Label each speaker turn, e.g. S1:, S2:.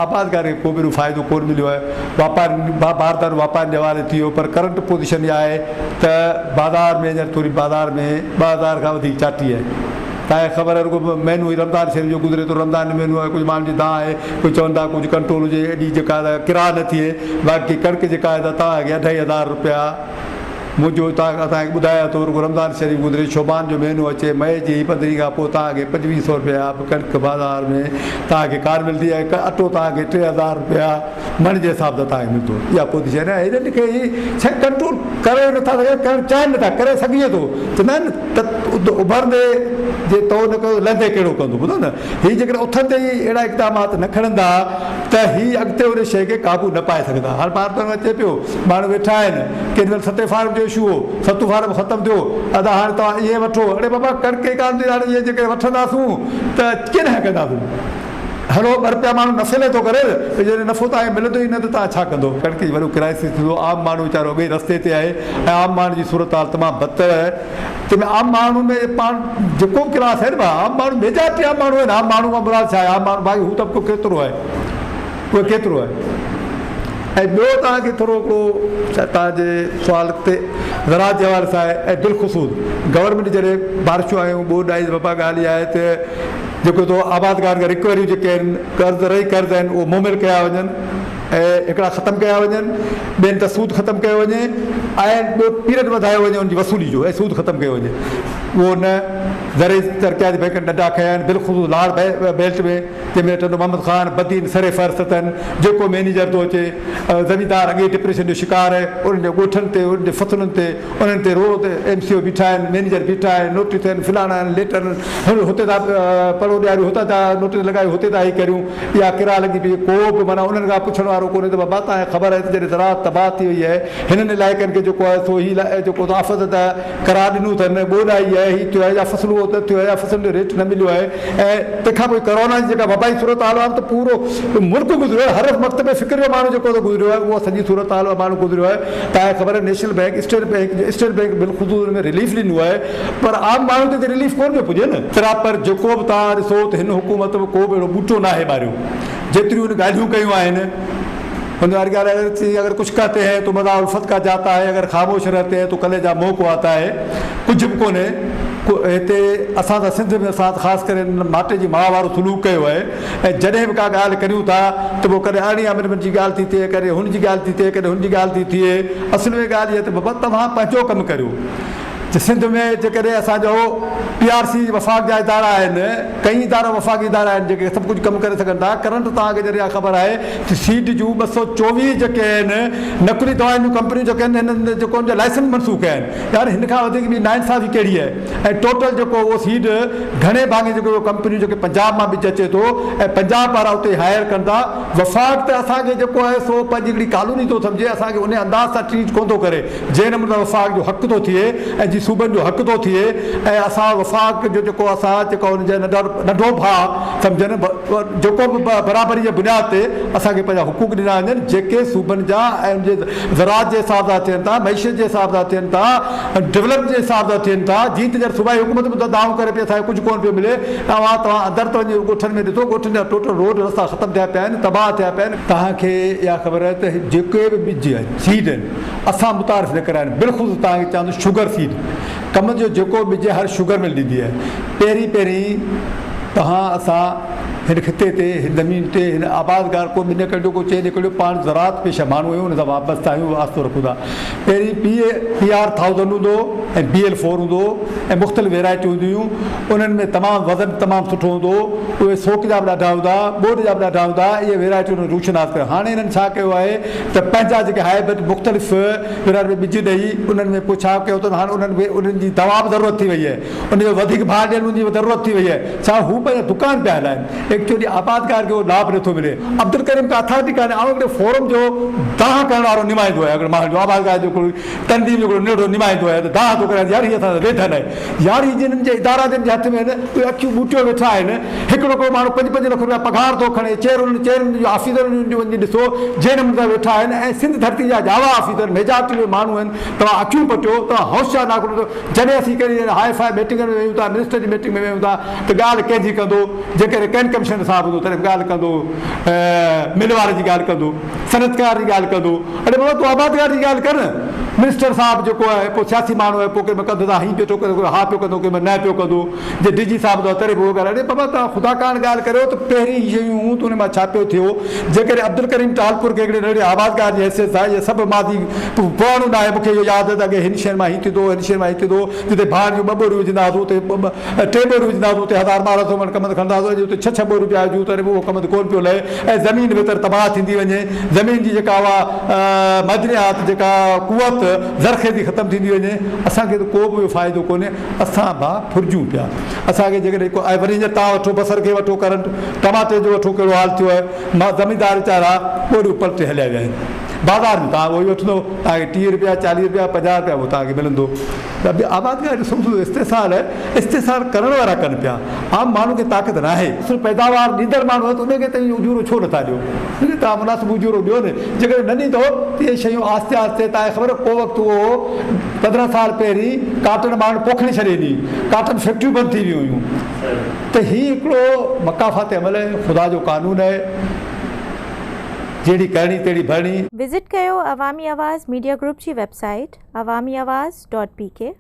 S1: آبادگار کي ڪو به اهڙو فائدو ڪونه مليو آهي، واپارين باردانو واپارين جي حوالي ٿي ويو پر ڪرنٽ پوزيشن اها آهي ته بازار ۾ هينئر ٿوري بازار ۾ 2000 کان وڌيڪ چاٽي آهي. توهان کي خبر آهي رڳو مهينو هي رمضان شريف جو گذري ٿو رمضان جو مهينو آهي ڪجهه ماڻهن جي دانهن آهي ڪجهه چون ٿا ڪجهه ڪنٽرول هجي ايڏي جيڪا ڪراء نه ٿئي باقي ڪڻڪ جيڪا آهي ته توهان کي اڍائي هزار رپيا منهنجو توهان کي ٻڌايان ٿو رڳو رمضان شريف گذري شعبان جو مهينو اچي مئي جي پندرهين کان پوء توهان کي 25 سو رپيا به ڪڻڪ بازار ۾ توهان کي ڪانه ملندي ۽ اٽو توهان کي 3000 رپيا مڻ جي حساب سان توهان کي ملندو. اها پوزيشن آهي. هنن کي هي شيء ڪنٽرول ڪري نٿا سگهن ڪرڻ چاهين نٿا ڪري سگهجي ٿو چوندا آهن نه ته اڀرندي جي تو نه ڪيو لهندي ڪهڙو ڪندو ٻڌو نه هي جيڪڏهن اٿندي ئي اهڙا اقدامات نه کڻندا ته هي اڳتي ان شيء کي قابو نه پائي سگهندا. هاڻ بار بار اچي پيو ماڻهو ويٺا آهن ڪيڏي مهل ستين فارم جو اشو هو ستون فارم ختم ٿيو ادا هاڻي توهان اهي وٺو اڙي بابا ڪڻڪ ئي ڪانه ٿي هاڻي اهي جيڪڏهن وٺنداسون ته ڪيڏانهن ڪنداسون هلو ٻه رپيا ماڻهو نفعي لاء ٿو ڪري ته جڏهن نفعو توهان کي ملندو ئي نه ته توهان ڇا ڪندو. ڪڻڪ جي وڏو ڪرائسس ٿيندو عام ماڻهو ويچارو اڳ ئي رستي تي آهي ۽ عام ماڻهو جي صورتحال تمام بدتر آهي تنهن ۾ عام ماڻهو ۾ پاڻ جيڪو به ڪلاس آهي نه ڀاء عام ماڻهو ميجارٽي عام ماڻهو آهن عام ماڻهو مان مراد ڇا آهي عام ماڻهو باقي هو طبقو ڪيترو آهي اهو ڪيترو آهي ۽ ٻيو توهان کي ٿورو هڪڙو توهان جي سوال تي زراعت جي حوالي سان آهي ۽ بالخصوص گورنمينٽ جڏهن بارشون آيون ٻوڏ آئي ته بابا ڳالهه اها آهي ته جيڪو تو آبادگارن کان رڪوريون جيڪي آهن قرض رهي قرض آهن اهو مهمل ڪيا وڃن ۽ هڪڙا ختم ڪيا وڃن ٻين ته سود ختم ڪيو وڃي ۽ ٻيو پيرڊ وڌايو وڃي ان جي وصولي جو ۽ سود ختم ڪيو وڃي اهو نه زرعي ترقياتي بئنڪن ڏنڊا کنيا آهن بالخصوص لاڙ بيلٽ ۾ جنهن ۾ ٽنڊو محمد خان بدين سر فهرست آهن جيڪو مئنيجر ٿو اچي زميندار اڳي ڊپريشن جو شڪار آهي انهن جي ڳوٺن تي انهن جي فصلن تي انهن تي روز ايم سي او بيٺا آهن مئنيجر بيٺا آهن نوٽيس آهن فلاڻا آهن ليٽر آهن هتي ٿا پڙهو ڏياريون هتان ٿا نوٽيس لڳايون هتي ٿا هي ڪريون اها ڪراء لڳي پئي ڪو به معنيٰ انهن کان پڇڻ وارو ڪونهي ته بابا توهان کي خبر آهي ته جڏهن زراعت تباهه ٿي وئي آهي هنن علائقن کي جيڪو آهي سو هي جيڪو آفت ته قرار ڏنو اٿن ٻوڏ آئي آهي هي ٿيو آهي يا فصل اهو ٿيو آهي يا فصل جو ريٽ نه مليو آهي ۽ تنهن کان پوء ڪورونا جي جيڪا وبائي صورتحال آهي ته پورو ملڪ گذريو آهي هر مڪتب فڪر جو ماڻهو جيڪو گذريو آهي اهو سڄي صورتحال ماڻهو گذريو آهي توهان کي خبر آهي نيشنل بئنڪ اسٽيٽ بئنڪ جو اسٽيٽ بئنڪ بالخصوص ان ۾ رليف ڏنو آهي پر عام ماڻهو تي ته رليف ڪونه پيو پڄي نه. پراپر جيڪو به توهان ڏسو ته هن حڪومت به ڪو به اهڙو ٻوٽو ناهي ٻاريو جيتريون هن ڳالهيون ڪيون آهن هن واري ڳالهه آهي چي اگر ڪجهه ڪهتي هين تو مزا الفت ڪا جاتا هي اگر خاموش رهتي هين تو ڪليجا منهن ڪو آتا هي ڪجهه به ڪونهي هتي اسان سان سنڌ ۾ اسان خاص ڪري ماٽي جي ماء وارو سلوڪ ڪيو آهي ۽ جڏهن به ڪا ڳالهه ڪريون ٿا ته پوء ڪڏهن ارڙهين امينڊمينٽ جي ڳالهه ٿي ٿئي، ڪڏهن هن جي ڳالهه ٿي ٿئي، ڪڏهن هن جي ڳالهه ٿي ٿئي. اصل ۾ ڳالهه اها ته بابا توهان پنهنجو ڪم ڪريو. سنڌ ۾ جيڪڏهن اسان جو پي آر سي وفاق جا ادارا آهن، ڪئين ادارا وفاقي ادارا آهن جيڪي سڀ ڪجهه ڪم ڪري سگهن ٿا. ڪرنٽ توهان کي جڏهن اها خبر آهي ته سيڊ جون 224 جيڪي آهن نقلي دوائن جون ڪمپنيون جيڪي آهن هنن جيڪو ان جا لائسنس منسوخ ڪيا آهن. يار هن کان وڌيڪ ٻي ناانصافي ڪهڙي آهي ۽ ٽوٽل جيڪو اهو سيڊ گهڻي ڀاڱي جيڪو اهو ڪمپنيون جيڪي پنجاب مان ٻج اچي ٿو ۽ پنجاب وارا اتي هائير ڪن ٿا وفاق ته اسان کي جيڪو آهي سو پنهنجي هڪڙي ڪالوني ٿو سمجهي اسان کي انهي انداز سان ٽريٽ ڪونه ٿو ڪري جنهن نموني سان وفاق جو حق ٿو ٿئي ۽ جي صوبن جو حق ٿو ٿئي ۽ اسان وفاق جو جيڪو اسان جيڪو ان جي ننڍو ڀاء سمجهن جيڪو به برابري جي بنياد تي اسان کي پنهنجا حقوق ڏنا وڃن جيڪي صوبن جا ۽ ان جي زراعت جي حساب سان ٿين ٿا، معيشت جي حساب سان ٿين ٿا، ڊولپمينٽ جي حساب سان ٿين ٿا، جيئن ته جڏهن صوبائي حڪومت به دانهون ڪري پئي اسان کي ڪجهه ڪونه پيو ملي ۽ اوهان توهان اندر ته وڃي ڳوٺن ۾ ڏسو ڳوٺن جا ٽوٽل روڊ رستا ختم ٿيا پيا آهن تباهه ٿيا پيا آهن. توهان کي اها خبر آهي ته جيڪي به ٻج آهن سيڊ آهن اسان متعارف نه ڪرايا آهن بالخصوص توهان کي چوان ٿو شگر سيڊ ڪمند جو جيڪو ٻج هر شگر مل ڏيندي آهي پهرين پهرين توهان اسان هن خطي تي، هن زمين تي، هن آبادگار ڪو ٻن ايڪڙ جو ڪو چئن ايڪڙ جو پاڻ زراعت پيشه ماڻهو آهيون ان سان وابسته آهيون واسطو رکون ٿا. پهرين پي اي پي آر ٿائوزنڊ هوندو هو ۽ بي ايل فور هوندو هو ۽ مختلف ويرائٽيون هونديون هيون انهن ۾ تمام وزن تمام سٺو هوندو هو اهي سوڪ جا به ڏاڍا هوندا هئا ٻوڏ جا به ڏاڍا هوندا هئا اهي ويرائٽيون انهن روشناس ڪيو هاڻي انهن ڇا ڪيو آهي ته پنهنجا جيڪي هائبرڊ مختلف ويرائٽي ۾ ٻج ڏئي انهن ۾ پوء ڇا ڪيو اٿن هاڻي انهن کي انهن جي دوا به ضرورت ٿي وئي آهي ان جو وڌيڪ ڀاء ڏيڻ جي ضرورت ٿي وئي آهي. ڇا هو پنهنجا دڪان پيا هلائن؟ ايڪچوئلي آبادگار کي اهو لاڀ نٿو ملي. عبدالڪريم ڪا اٿارٽي ڪانهي. آئون هڪڙي فورم جو دانهن ڪرڻ وارو نمائندو آهيان. هڪڙي ماڻهن جو آبادگار جو هڪڙو تنظيم جو هڪڙو ننڍڙو نمائندو آهيان ته دانهن ٿو ڪريان ته يار هي اسان سان ويڌن آهي. يار هي جن جي ادارا جن جي هٿ ۾ آهن اهي اکيون ٻوٽيو ويٺا آهن. هڪڙو هڪڙو ماڻهو پنج پنج لک روپيا پگهار ٿو کڻي. چيئرن چيئرن جو آفيسرن جو وڃي ڏسو جنهن نموني سان ويٺا آهن ۽ سنڌ ڌرتي جا ڄاوا آفيسر ميجارٽي ۾ ماڻهو آهن. توهان اکيون پٽيو توهان هوشيار ناڪرو. جڏهن اسين ڪهڙي هاء فاء ميٽنگن ۾ ويهون ٿا، منسٽر جي ميٽنگ ۾ ويهون ٿا ته ڳالهه ڪنهن جي ڪندو، جيڪڏهن ڪنهن ڪميشن. ڪمشنر صاحب هوندو تڏهن به ڳالهه ڪندو، مل واري جي ڳالهه ڪندو، صنعتڪار جي ڳالهه ڪندو، اڙي بابا تون آبادگار جي ڳالهه ڪر نه. منسٽر صاحب جيڪو آهي پوء سياسي ماڻهو آهي پوء ڪنهن مهل ڪنڌ تان هين پيو ٿو ڪري ڪو ها پيو ڪندو ڪنهن مهل نه پيو ڪندو. جي ڊي جي صاحب هوندو آهي تڏهن به اهو ڳالهه اڙي بابا توهان خدا ڪاڻ ڳالهه ڪريو ته پهرين هي شيون هيون ته ان مان ڇا پيو ٿيو. جيڪڏهن عبدالڪريم ٽالپر کي هڪڙي ننڍڙي آبادگار جي حيثيت سان اهي سڀ ماضي پراڻو ناهي مون کي اهو ياد آهي ته اڳي هن شين مان هين ٿيندو هو هن شين مان هين ٿيندو هو جتي ڀاڻ جون ٻه ٻوريون وجهندا هئاسون اتي ٽي ٻوريون وجهندا هئاسون اتي 1200 مڻ ڪمند کڻندا هئاسون اڄ اتي ڇهه ڇهه ٻوريون پيا وجهون تڏهن به اهو ڪمند ڪونه پيو لهي ۽ زمين ويتر تباهه ٿيندي وڃي زمين جي جيڪا اها معدنيات جيڪا قوت زرخيزي ختم ٿيندي وڃي اسان کي ته ڪو به اهو فائدو ڪونهي اسان به ڦرجون پيا اسان کي جيڪڏهن ڪو ۽ وري هينئر توهان وٺو بصر کي وٺو ڪرنٽ ٽماٽي جو وٺو ڪهڙو حال ٿيو آهي مان زميندار ويچارا ٻوريون پلٽي هليا ويا آهن بازار ۾ توهان اهو ئي وٺندو توهان کي 30 رپيا 40 رپيا 50 رپيا اهو توهان کي ملندو ته به آبادگار جو سمجهو استحصال آهي استحصال ڪرڻ وارا ڪن پيا عام ماڻهو کي طاقت ناهي. اصل پيداوار ڏيندڙ ماڻهو آهي ته ان کي توهين اجورو ڇو نٿا ڏيو ان کي توهان مناسب اجورو ڏيو نه جيڪڏهن نه ڏيندو ته اهي شيون آهستي آهستي توهان کي خبر آهي ڪو وقت اهو هو 15 سال پهرين ڪاٽن ماڻهن پوکڻي ڇڏي ڏني ڪاٽن فيڪٽريون بند ٿي ويون هيون ته هي هڪڙو مڪافات عمل آهي خدا جو قانون آهي جهڙي ڪرڻي تهڙي ڀرڻي.
S2: وزٽ ڪيو عوامي آواز ميڊيا گروپ جي web site Awami Awaz dot P K.